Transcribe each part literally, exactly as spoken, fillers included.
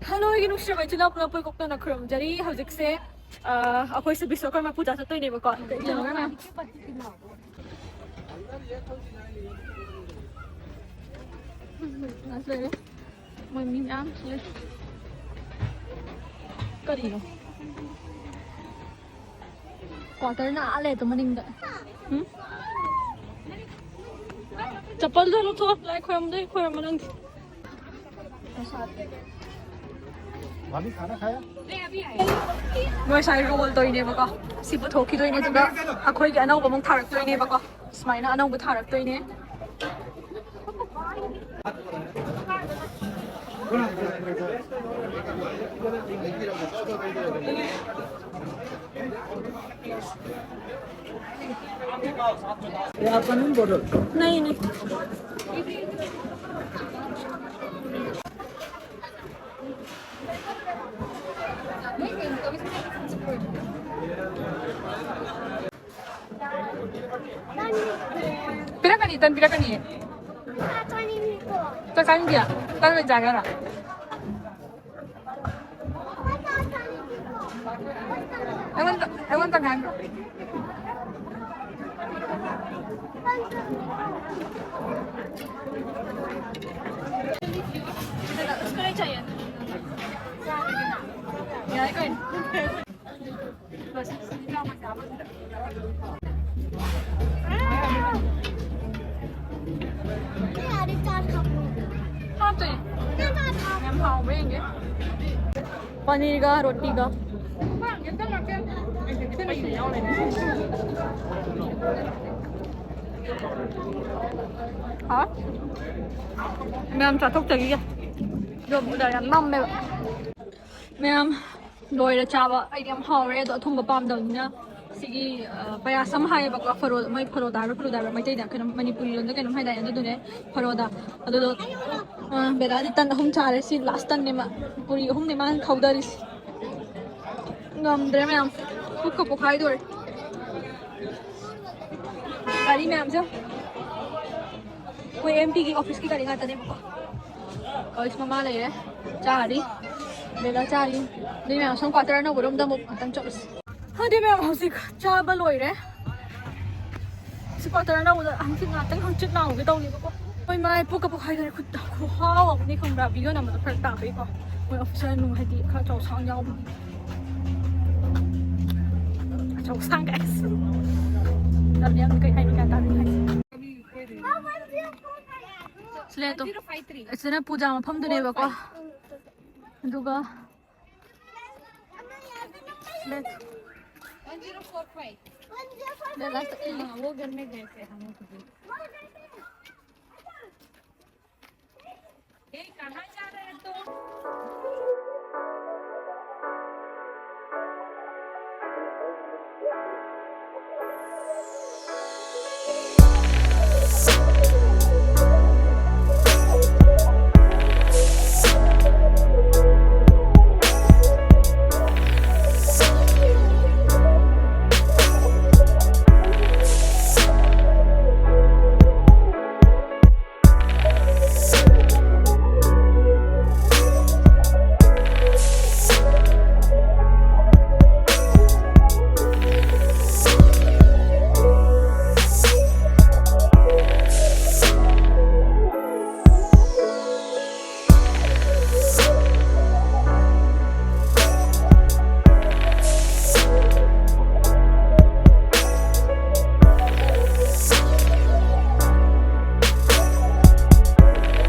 Hello, ꯑꯩꯒꯤ ꯅꯨꯡꯁꯤꯔꯕ ꯏꯆꯤꯜ ꯏꯅꯥꯎ ꯄꯨꯝꯅꯃꯛ ꯄꯣꯛꯅ ꯈꯨꯔꯨꯝꯖꯔꯤ꯫ ꯍꯧꯖꯤꯛꯁꯦ, ꯑ, ꯑꯩꯈꯣꯏꯁꯦ ꯕꯤꯁ꯭ꯋꯀꯔꯃ ꯄꯨꯖꯥ ꯆꯠꯇꯣꯏꯅꯦꯕꯀꯣ꯫ ꯃꯣꯏ ꯃꯤ ꯃꯌꯥꯝ ꯂꯩ꯫ ꯀꯔꯤꯅꯣ? ꯀ꯭ꯋꯥꯇꯔꯅ ꯑꯥ ꯂꯩ ꯑꯗꯨ ꯃꯅꯤꯡꯗ꯫ ꯎꯝ? ꯆꯄꯜꯗꯣ ꯂꯧꯊꯣꯛꯑꯣ꯫ ꯂꯥꯏ ꯈꯣꯏꯔꯝꯗꯣꯏ ꯈꯣꯏꯔꯝꯃꯣ ꯅꯪꯗꯤ꯫ ꯃꯣꯏ ꯁ꯭ꯋꯥꯏ ꯔꯣꯜ ꯇꯧꯔꯤꯅꯦꯕꯀꯣ꯫ ꯁꯤ ꯄꯨꯊꯣꯛꯈꯤꯗꯣꯏꯅꯦ, ꯑꯗꯨꯒ ꯑꯩꯈꯣꯏꯒꯤ ꯑꯅꯧꯕ ꯑꯃꯨꯛ ꯊꯥꯔꯛꯇꯣꯏꯅꯦꯕꯀꯣ꯫ ꯁꯨꯃꯥꯏꯅ ꯑꯅꯧꯕ ꯊꯥꯔꯛꯇꯣꯏꯅꯦ꯫ नहीं, नहीं। ꯄꯤꯔꯛꯀꯅꯤ, ꯇꯟ ꯄꯤꯔꯛꯀꯅꯤ꯫ ꯆꯥꯛ ꯆꯥꯅꯤꯡꯗꯤꯌꯦ? ꯇꯟ ꯑꯣꯏꯅ ꯆꯥꯒꯦ ꯍꯥꯏꯔꯣ? ꯑꯩꯉꯣꯟꯗ, ꯑꯩꯉꯣꯟꯗ ꯉꯥꯏꯈꯣ꯫ ꯌꯥꯏ ꯀꯩꯅꯣ꯫ ꯍꯥꯞꯇꯣꯏꯅꯦ꯫ ꯌꯥꯝ ꯍꯥꯎꯕ꯭ꯔꯥ ꯌꯦꯡꯒꯦ꯫ ꯄꯅꯤꯔꯒ ꯔꯣꯇꯤꯒ꯫ ꯍꯥꯎ꯫ ꯃꯌꯥꯝ ꯆꯥꯊꯣꯛꯆꯈꯤꯒꯦ꯫ ꯑꯗꯣ ꯕꯨꯗ ꯌꯥꯝ ꯃꯝꯃꯦꯕ꯫ ꯃꯌꯥꯝ ꯂꯣꯏꯔꯦ ꯆꯥꯕ꯫ ꯑꯩꯗꯤ ꯌꯥꯝ ꯍꯥꯎꯔꯦ, ꯑꯗꯣ ꯑꯊꯨꯝꯕ ꯄꯥꯝꯗꯕꯅꯤꯅ ꯁꯤꯒꯤ, ꯑ, ꯄꯌꯥꯁꯝ ꯍꯥꯏꯌꯦꯕꯀꯣ, ꯐꯔꯣ-, ꯃꯣꯏ ꯐꯔꯣꯗꯥ ꯍꯥꯏꯕ꯭ꯔꯥ ꯐꯔꯣꯗꯥ ꯍꯥꯏꯕ꯭ꯔꯥ, ꯃꯩꯇꯩꯗ ꯀꯩꯅꯣꯝ, ꯃꯅꯤꯄꯨꯔꯤ ꯂꯣꯟꯗ ꯀꯩꯅꯣꯝ ꯍꯥꯏꯗꯥꯏꯅꯦ, ꯑꯗꯨꯗꯨꯅꯦ ꯐꯔꯣꯗꯥ꯫ ꯑꯗꯨꯗꯣ, ꯑ, ꯕꯦꯗꯥꯗꯤ ꯇꯟ ꯑꯍꯨꯝ ꯆꯥꯔꯦ, ꯁꯤ ꯂꯥꯁ ꯇꯟꯅꯦ ꯃꯥ꯫ ꯄꯨꯔꯤ ꯑꯍꯨꯝꯅꯦ ꯃꯥꯅ ꯈꯧꯗꯔꯤꯁꯦ꯫ ꯉꯝꯗ꯭ꯔꯦ ꯃꯌꯥꯝ, ꯄꯨꯛꯀ ꯄꯣꯛꯈꯥꯏꯗꯣꯔꯦ꯫ ꯒꯥꯔꯤ ꯃꯌꯥꯝꯁꯦ ꯑꯩꯈꯣꯏ ꯑꯦꯝ ꯄꯤꯒꯤ ꯑꯣꯐꯤꯁꯀꯤ ꯒꯥꯔꯤ ꯉꯥꯛꯇꯅꯦꯕꯀꯣ꯫ ꯑꯩꯁ ꯃꯃꯥ ꯂꯩꯔꯦ, ꯆꯥꯔꯤ꯫ ꯕꯦꯂꯥ ꯆꯥꯔꯤ꯫ ꯑꯗꯨꯏ ꯃꯌꯥꯝ ꯁꯣꯝ quarter ꯑꯅꯧꯕꯔꯣꯝꯗ ꯑꯃꯨꯛ ꯉꯥꯛꯇꯪ ꯆꯠꯂꯨꯁꯤ꯫ ꯑꯗꯨꯏ ꯃꯌꯥꯝ ꯍꯧꯖꯤꯛ ꯆꯥꯕ ꯂꯣꯏꯔꯦ꯫ ꯁꯤ quarter ꯑꯅꯧꯕꯗ ꯍꯪꯆꯤꯠ ꯉꯥꯛꯇꯪ ꯍꯪꯆꯤꯠ ꯂꯥꯡꯉꯨꯒꯦ ꯇꯧꯅꯦꯕꯀꯣ꯫ ꯃꯣꯏ ꯃꯥꯏ ꯄꯨꯛꯀ ꯄꯨꯛ ꯍꯥꯏꯗꯔꯦ꯫ ꯈꯨꯠ ꯈꯨꯍꯥꯎ ꯑꯃꯅꯤ ꯈꯪꯕ꯭ꯔꯥ? Video ꯅꯝꯕꯗ ꯐꯔꯛ ꯇꯥꯕꯩꯀꯣ꯫ ꯃꯣꯏ officer ꯅꯨꯡ ꯍꯥꯏꯗꯤ ꯈꯔ ꯆꯥꯎ ꯁꯥꯡ ꯌꯥꯎꯕꯒꯤ꯫ ꯆꯥꯎ ꯁꯥꯡ ꯀꯥꯏꯁ꯫ ꯂꯝ ꯌꯥꯝ ꯀꯩ ꯍꯥꯏꯅꯤ ꯒ꯭ꯌꯥꯟ ꯇꯥꯗꯦ ꯍꯥꯏꯁꯦ꯫ ꯁꯤꯗ ꯄꯨꯖꯥ ꯃꯐꯝꯗꯨꯅꯦꯕꯀꯣ꯫ ꯑꯗꯨꯒ वन ज़ीरो फ़ोर फ़ाइव। वो घर में गए थे हम लोग। ए, कहाँ जा रहे हैं तुम?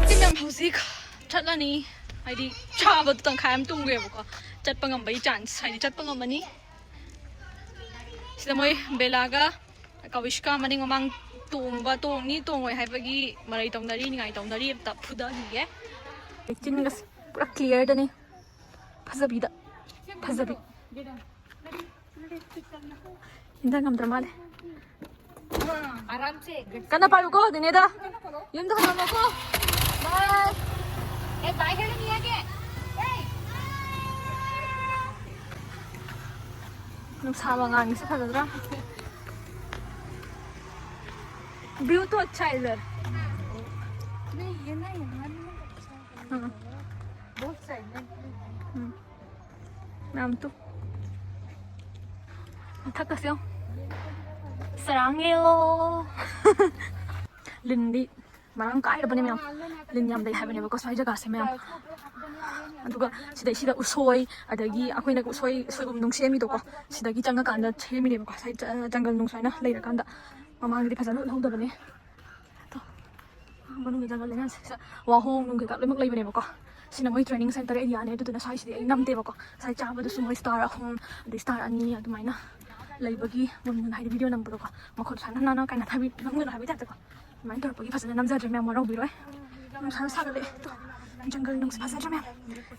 ꯁꯤ ꯃꯌꯥꯝ ꯍꯧꯖꯤꯛ ꯆꯠꯂꯅꯤ꯫ ꯍꯥꯏꯗꯤ ꯆꯥꯕꯗꯣ ꯇꯪꯈꯥꯏ ꯑꯃ ꯇꯨꯝꯈ꯭ꯔꯦꯕꯀꯣ꯫ ꯆꯠꯄ ꯉꯝꯕꯒꯤ chance, ꯍꯥꯏꯗꯤ ꯆꯠꯄ ꯉꯝꯃꯅꯤ꯫ ꯁꯤꯗ ꯃꯣꯏ ꯕꯦꯂꯥꯒ ꯀꯧꯋꯤꯁꯀ ꯃꯅꯤꯡ ꯃꯃꯥꯡ ꯇꯣꯡꯕ, ꯇꯣꯡꯅꯤ ꯇꯣꯡꯉꯣꯏ ꯍꯥꯏꯕꯒꯤ ꯃꯔꯩ ꯇꯧꯅꯔꯤ, ꯅꯤꯡꯉꯥꯏ ꯇꯧꯅꯔꯤ꯫ ꯑꯝꯇ ꯐꯨꯗꯈꯤꯒꯦ꯫ ꯆꯤꯟꯒꯁꯦ ꯄꯨꯔꯥ clear ꯗꯅꯤ꯫ ꯐꯖꯕꯤꯗ꯫ ꯐꯖꯕꯤ꯫ ꯏꯟꯖꯥꯡ ꯉꯝꯗ꯭ꯔ ꯃꯥꯜꯂꯦ꯫ ꯀꯟꯅ ꯄꯥꯏꯌꯨꯀꯣ, ꯅꯦꯅꯦꯗ꯫ ꯌꯨꯝꯗ ꯍꯜꯂꯝꯃꯣꯀꯣ꯫ Bye꯫ ए, bye ꯍꯥꯏꯔꯝꯃꯤ ꯌꯥꯒꯦ꯫ ꯅꯨꯡꯁꯥ ꯃꯉꯥꯜꯒꯤꯁꯦ ꯐꯖꯗ꯭ꯔꯥ? View तो अच्छा है इधर। नहीं, ये नहीं, यहाँ नहीं अच्छा है। हाँ। बहुत side में। ꯃꯌꯥꯝ ꯇꯨ꯫ ꯃꯊꯛꯀꯁꯦ ꯌꯦꯡꯉꯣ꯫ ꯆꯔꯥꯡꯉꯦꯌꯣ꯫ ꯂꯤꯟꯗꯤ ꯃꯔꯥꯡ ꯀꯥꯏꯔꯕꯅꯦ ꯃꯌꯥꯝ꯫ ꯂꯤꯟ ꯌꯥꯝ ꯂꯩ ꯍꯥꯏꯕꯅꯦꯕꯀꯣ ꯁ꯭ꯋꯥꯏ ꯖꯒꯥꯁꯦ ꯃꯌꯥꯝ꯫ ꯑꯗꯨꯒ ꯁꯤꯗꯩꯁꯤꯗ ꯎꯁꯣꯏ, ꯑꯗꯒꯤ ꯑꯩꯈꯣꯏꯅ ꯎꯁꯣꯏ ꯁꯣꯏꯕꯨꯝ ꯅꯨꯡ ꯁꯦꯝꯃꯤꯗꯣꯀꯣ, ꯁꯤꯗꯒꯤ ꯆꯪꯉꯀꯥꯟꯗ ꯁꯦꯝꯃꯤꯅꯦꯕꯀꯣ꯫ ꯁ꯭ꯋꯥꯏ ꯖ-, ꯖꯪꯒꯜ ꯅꯨꯡ ꯁꯨꯃꯥꯏꯅ ꯂꯩꯔꯀꯥꯟꯗ꯫ ꯃꯃꯥꯡꯗꯗꯤ ꯐꯖꯅ ꯎꯠꯍꯧꯗꯕꯅꯦ꯫ ꯑꯗꯣ ꯃꯅꯨꯡꯗ ꯖꯪꯒꯜ ꯂꯩꯅ ꯁꯤꯗ ꯋꯥꯍꯣꯡ ꯅꯨꯡ ꯀꯩꯀꯥ ꯂꯣꯏꯅꯃꯛ ꯂꯩꯕꯅꯦꯕꯀꯣ꯫ ꯁꯤꯅ ꯃꯣꯏ training center areaꯅꯦ, ꯑꯗꯨꯗꯨꯅ ꯁ꯭ꯋꯥꯏꯁꯤꯗꯤ ꯑꯩ ꯅꯝꯗꯦꯕꯀꯣ꯫ ꯁ꯭ꯋꯥꯏ ꯆꯥꯕꯗꯁꯨ ꯃꯣꯏ star ꯑꯍꯨꯝ, ꯑꯗꯩ star ꯑꯅꯤ ꯑꯗꯨꯃꯥꯏꯅ ꯂꯩꯕꯒꯤ ꯃꯨꯟ ꯃꯨꯟ ꯍꯥꯏꯗꯤ video ꯅꯝꯕꯗꯣꯀꯣ꯫ ꯃꯈꯨꯠ ꯁꯨꯃꯥꯏꯅ ꯅꯥꯟꯅ ꯀꯥꯏꯅ ꯊꯥꯕꯤ ꯅꯝꯒꯅꯨ ꯍꯥꯏꯕꯒꯤ typeꯇꯀꯣ꯫ ꯑꯗꯨꯃꯥꯏꯅ ꯇꯧꯔꯛꯄꯒꯤ ꯐꯖꯅ ꯅꯝꯖꯗ꯭ꯔꯦ ꯃꯌꯥꯝ, ꯋꯥꯔꯧꯕꯤꯔꯣꯏ꯫ ꯅꯨꯡꯁꯥꯁꯨ ꯁꯥꯒꯠꯂꯛꯑꯦ꯫ ꯇꯣ, ꯖꯪꯒꯜ ꯅꯨꯡꯁꯦ ꯐꯖꯗ꯭ꯔꯥ ꯃꯌꯥꯝ?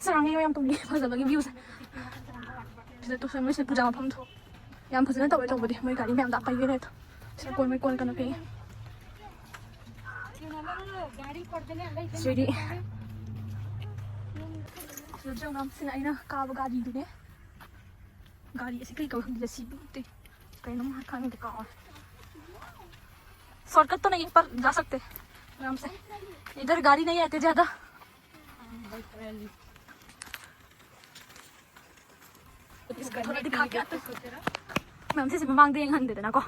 ꯆꯔꯥꯡꯉꯦ ꯌꯥꯝ ꯇꯨꯝꯅꯤꯡꯉꯦ ꯐꯖꯕꯒꯤ viewꯁꯦ꯫ ꯁꯤꯗ ꯇꯨ ꯃꯣꯏꯁꯦ ꯄꯨꯖꯥ ꯃꯐꯝꯗꯣ ꯌꯥꯝ ꯐꯖꯅ ꯇꯧꯋꯦ ꯇꯧꯕꯗꯤ꯫ ꯃꯣꯏ ꯒꯥꯔꯤ ꯃꯌꯥꯝꯗ ꯄꯩꯒꯦ ꯂꯩꯇꯣ꯫ ꯁꯤꯗ ꯀꯣꯟ ꯃꯣꯏ ꯀꯣꯟ ꯀꯩꯅꯣ ꯄꯤꯌꯦ꯫ ꯁꯤꯗꯤ ꯁꯤꯗ ꯆꯪꯉꯝ-, ꯁꯤꯅ ꯑꯩꯅ ꯀꯥꯕ ꯒꯥꯔꯤꯗꯨꯅꯦ꯫ ꯒꯥꯔꯤ ꯑꯁꯤ ꯀꯩ ꯀꯧꯏ ꯈꯪꯗꯦ, ꯁꯤ ꯀꯩꯅꯣꯝ ꯈꯪꯗꯦ, ꯀꯥꯎꯔꯦ꯫ Shortcut तो नहीं है, पर जा सकते हैं आराम से। इधर गाड़ी नहीं आती ज़्यादा। इसका थोड़ा दिखा के आते हैं। ꯃꯌꯥꯝ ꯁꯤꯁꯦ ꯃꯃꯥꯡꯗ ꯌꯦꯡꯍꯟꯗꯦꯗꯅꯀꯣ꯫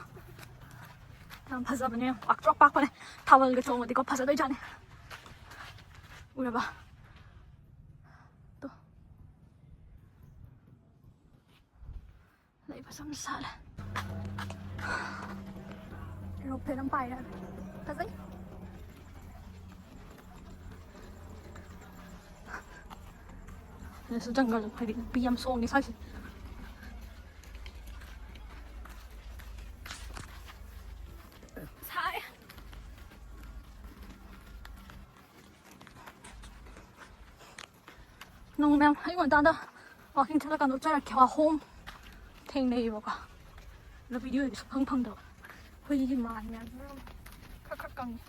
ꯌꯥꯝ ꯐꯖꯕꯅꯦ, ꯄꯥꯛꯇ꯭ꯔꯣꯛ ꯄꯥꯛꯄꯅꯦ꯫ ꯊꯥꯕꯜꯒ ꯆꯣꯡꯉꯗꯤꯀꯣ ꯐꯖꯗꯣꯏꯖꯥꯠꯅꯦ꯫ ꯎꯔꯕ? ꯇꯣ꯫ ꯂꯩ ꯐꯖꯅ ꯁꯥꯠꯂꯦ꯫ Aeroplane ꯑꯃ ꯄꯥꯏꯔꯦ꯫ ꯐꯖꯩ꯫ ꯁꯤꯗꯁꯨ ꯖꯪꯒꯜ ꯍꯥꯏꯗꯤ ꯅꯨꯄꯤ ꯌꯥꯝ ꯁꯣꯡꯉꯦ ꯁ꯭ꯋꯥꯏꯁꯦ꯫ ꯁꯥꯏ꯫ ꯅꯣꯡ ꯃꯌꯥꯝ ꯑꯌꯨꯛ ꯉꯟꯇꯥꯗ walking ꯆꯠꯂꯀꯥꯟꯗ ꯎꯠꯆꯔꯛꯀꯦ꯫ ꯋꯥꯍꯣꯡ ꯊꯦꯡꯅꯩꯌꯦꯕꯀꯣ꯫ ꯑꯗꯣ videoꯗꯤ ꯁꯨꯐꯪ ꯐꯪꯗꯕ꯫ ꯑꯩꯈꯣꯏꯒꯤ ꯃꯥꯟ ꯃꯌꯥꯝꯁꯤꯅ ꯈꯔ ꯈꯔ ꯀꯪꯉꯦ꯫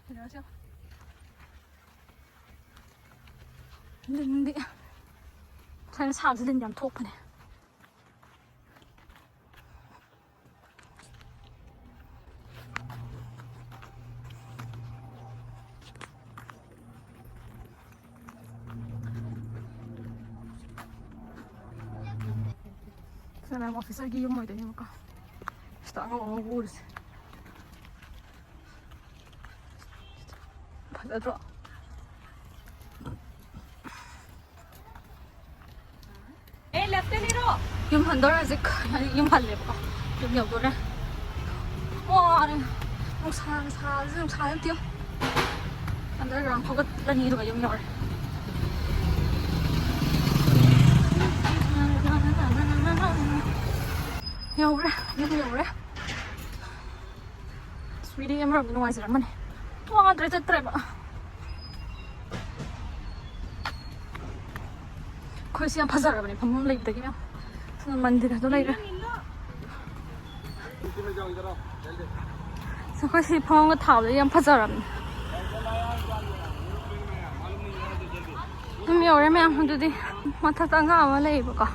ꯁꯤꯗꯁꯨ ꯂꯤꯟꯗꯤ ꯁꯨꯃꯥꯏꯅ ꯁꯥꯕꯁꯦ ꯂꯤꯟ ꯌꯥꯝ ꯊꯣꯛꯄꯅꯦ꯫ ꯃꯌꯥꯝ ꯑꯣꯐꯤꯁꯔꯒꯤ ꯌꯨꯝ ꯑꯣꯏꯗꯣꯏꯅꯦꯕꯀꯣ꯫ ꯁꯤꯗ ꯑꯉꯧ ꯑꯉꯧꯕ ꯎꯔꯤꯁꯦ꯫ ꯐꯖꯗ꯭ꯔꯣ? ꯑꯦ, ꯂꯦꯐꯇ ꯂꯩꯔꯣ꯫ ꯌꯨꯝ ꯍꯟꯗꯧꯔꯦ ꯍꯧꯖꯤꯛ꯫ ꯌꯨꯝ ꯍꯜꯂꯦꯕꯀꯣ꯫ ꯌꯨꯝ ꯌꯧꯗꯣꯔꯦ꯫ ꯋꯥꯔꯦ꯫ ꯅꯨꯡꯁꯥ, ꯅꯨꯡꯁꯥꯁꯦ, ꯅꯨꯡꯁꯥꯁꯦ ꯑꯝꯇ ꯌꯦꯡꯉꯨ꯫ Underground ꯐꯥꯎꯒꯠꯂꯅꯤ ꯑꯗꯨꯒ ꯌꯨꯝ ꯌꯧꯔꯦ꯫ ꯌꯧꯔꯦ꯫ ꯌꯨꯝ ꯌꯧꯔꯦ꯫ ꯑꯁ, ꯃꯤꯗꯤ ꯑꯃꯔꯣꯝꯗ ꯅꯨꯡꯉꯥꯏꯖꯔꯝꯃꯅꯤ꯫ ꯋꯥꯗ꯭ꯔꯦ, ꯆꯠꯇ꯭ꯔꯦꯕ꯫ ꯑꯩꯈꯣꯏꯁꯤ ꯌꯥꯝ ꯐꯖꯔꯕꯅꯦ, ꯐꯝꯐꯝ ꯂꯩꯕꯗꯒꯤ ꯃꯌꯥꯝ꯫ ꯃꯟꯗꯤꯔ ꯑꯗꯨ ꯂꯩꯔꯦ꯫ ꯑꯩꯈꯣꯏ ꯁꯤ ꯐꯝꯐꯝꯒ ꯊꯥꯕꯗ ꯌꯥꯝ ꯐꯖꯔꯕꯅꯦ꯫ ꯑꯗꯨꯝ ꯌꯧꯔꯦ ꯃꯌꯥꯝ꯫ ꯑꯗꯨꯗꯤ ꯃꯊꯛꯇ ꯑꯉꯥꯡ ꯑꯃ ꯂꯩꯌꯦꯕꯀꯣ,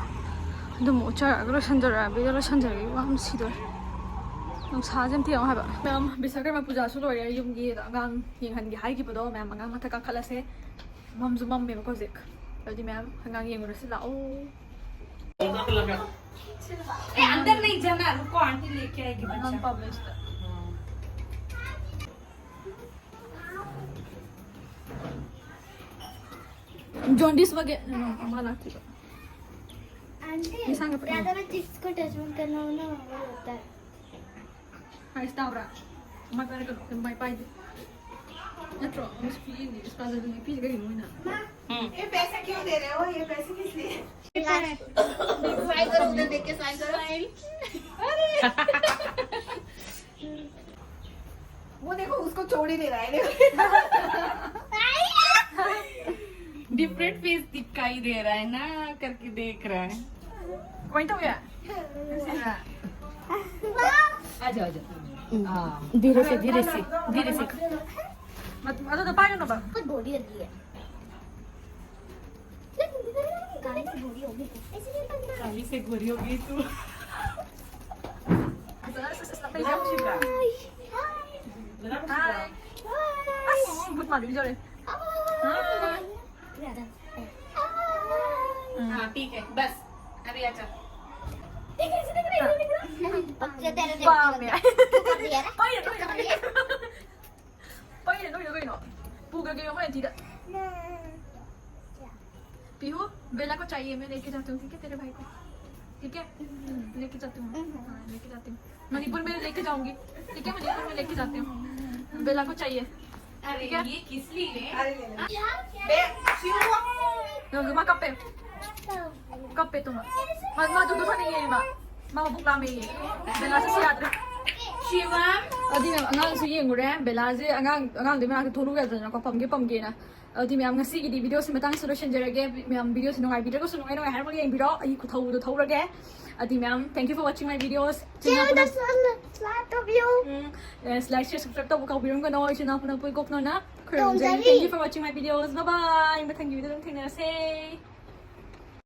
ꯑꯗꯨꯝ ꯎꯠꯆꯔꯛꯑꯒ ꯂꯣꯏꯁꯟꯖꯔꯛꯑꯒꯦ꯫ ꯚꯤꯗꯤꯑꯣ ꯂꯣꯏꯁꯟꯖꯔꯒꯦ꯫ ꯋꯥ ꯁꯤꯗꯣꯔꯦ꯫ ꯅꯨꯡꯁꯥꯁꯦ ꯑꯝꯇ ꯌꯦꯡꯉꯣ ꯍꯥꯏꯕ꯫ ꯃꯌꯥꯝ, ꯕꯤꯁꯀꯔꯃ ꯄꯨꯖꯥꯁꯨ ꯂꯣꯏꯔꯦ꯫ ꯌꯨꯝꯒꯤ ꯑꯉꯥꯡ ꯌꯦꯡꯍꯟꯒꯦ ꯍꯥꯏꯈꯤꯕꯗꯣ ꯃꯌꯥꯝ ꯑꯉꯥꯡ ꯃꯊꯛ ꯀꯥꯈꯠꯂꯁꯦ꯫ ꯃꯝꯁꯨ ꯃꯝꯃꯦꯕꯀꯣ ꯍꯧꯖꯤꯛ꯫ ꯑꯗꯨꯗꯤ ꯃꯌꯥꯝ ꯑꯉꯥꯡ ꯌꯦꯡꯉꯨꯔꯁꯤ ꯂꯥꯛꯑꯣ꯫ ए, अंदर नहीं जाना, रुको, आंटी लेके आएगी बच्चा। Jaundice वगैरह, हाँ, माना ठीक है। आंटी, इंसान का ज़्यादा ना चिप्स को टच मत करना, वो ना वो होता है। ꯍꯥꯏꯁ ꯇꯥꯕ꯭ꯔꯥ? ꯃꯥ ꯀꯥꯏꯅ ꯀꯩꯅꯣ, ꯀꯩꯅꯣ ꯃꯥꯏ ꯄꯥꯏꯗꯦ꯫ ꯅꯠꯇ꯭ꯔꯣ? ꯃꯁꯤ ꯄꯤꯛꯏꯅꯦ, ꯏꯁꯄꯥꯖꯔꯗꯨꯅꯦ ꯄꯤꯔꯤ ꯀꯩꯒꯤꯅꯣ ꯃꯣꯏꯅ? ꯎꯝ꯫ ये पैसे क्यों दे रहे हो? ये पैसे किस लिए? स्माइल करो, उधर देख के स्माइल करो। वो देखो, उसको छोड़ ही नहीं रहा है, देखो। डिफरेंट फेस दिखाई दे रहा है ना, करके देख रहा है। वही तो गया। आ जाओ, आ जाओ। हाँ। धीरे से, धीरे से, धीरे से। मत, मत तो पानी ना बा। बहुत बॉडी लगी है। काली से गोरी हो गई तू। काली से गोरी हो गई तू। हाय। हाय। बहुत माधुरी जा रहे। हाय। हाँ, ठीक है, बस, अभी आ जाओ। पक्षी तेरे ꯄꯥꯝꯃꯦ꯫ तू कर दिया ना? ꯄꯩꯔꯦ ꯅꯣꯏꯗ ꯀꯩꯅꯣ? ꯄꯩꯔꯦ ꯅꯣꯏꯗ ꯀꯩꯅꯣ? ꯄꯨꯈ꯭ꯔꯒꯦ ꯑꯩꯈꯣꯏ ꯑꯟꯇꯤꯗ꯫ पीहू, बेला को चाहिए, मैं लेके जाती हूँ, ठीक है, तेरे भाई को, ठीक है? लेके जाती हूँ, हाँ, लेके जाती हूँ। मणिपुर में लेके जाऊंगी, ठीक है, मणिपुर में लेके जाती हूँ। बेला को चाहिए। अरे, ये किस लिए? ꯅꯪꯁꯨ ꯃꯥ ꯀꯞꯄꯦ꯫ ꯀꯞꯄꯦ ꯇꯨꯃ꯫ ꯃꯥ, ꯃꯥ ꯑꯗꯨꯗꯣ ꯆꯥꯅꯤꯡꯉꯦ ꯃꯥ꯫ ꯃꯥ ꯃꯕꯨꯛ ꯂꯥꯝꯃꯦꯌꯦ꯫ ꯕꯦꯂꯥꯁꯦ ꯁꯤ ꯌꯥꯗ꯭ꯔꯦ꯫ शिवम। ꯑꯗꯨꯅ ꯑꯉꯥꯡꯁꯨ ꯌꯦꯡꯉꯨꯔꯦ꯫ ꯕꯦꯂꯥꯁꯦ ꯑꯉꯥꯡ, ꯑꯉꯥꯡꯗꯨꯒꯤ ꯃꯅꯥꯛꯇ ꯊꯣꯛꯂꯨ ꯌꯥꯗꯗꯅꯀꯣ, ꯄꯝꯒꯦ ꯄꯝꯒꯦꯅ꯫ ꯑꯗꯨꯗꯤ ꯃꯌꯥꯝ ꯉꯁꯤꯒꯤꯗꯤ ꯚꯤꯗꯤꯑꯣꯁꯤ ꯃꯇꯥꯡꯁꯤꯗ ꯂꯣꯏꯁꯤꯟꯖꯔꯒꯦ꯫ ꯃꯌꯥꯝ ꯚꯤꯗꯤꯑꯣꯁꯤ ꯅꯨꯡꯉꯥꯏꯕꯤꯗ꯭ꯔꯒꯁꯨ ꯅꯨꯡꯉꯥꯏ ꯅꯨꯡꯉꯥꯏ ꯍꯥꯏꯔꯝꯃꯒ ꯌꯦꯡꯕꯤꯔꯣ꯫ ꯑꯩ ꯈꯨꯊꯧꯗꯨ ꯊꯧꯔꯒꯦ꯫ ꯑꯗꯨꯗꯤ ꯃꯌꯥꯝ, thank you for watching my videos. Channel subscribe to you. Um, like, share, subscribe ꯇꯧꯕ ꯀꯥꯎꯕꯤꯔꯝꯒꯅꯣ꯫ ꯏꯆꯤꯟ ꯏꯅꯥꯎ ꯄꯨꯝꯅꯃꯛꯄꯨ ꯏꯀꯣꯛ ꯅꯣꯟꯅ ꯈꯨꯔꯨꯝꯖꯔꯤ꯫ ꯇꯧꯖꯔꯤ꯫ Thank you for watching my videos. Bye bye. ꯃꯊꯪꯒꯤ ꯚꯤꯗꯤꯑꯣꯗ ꯑꯗꯨꯝ ꯊꯦꯡꯅꯔꯁꯦ꯫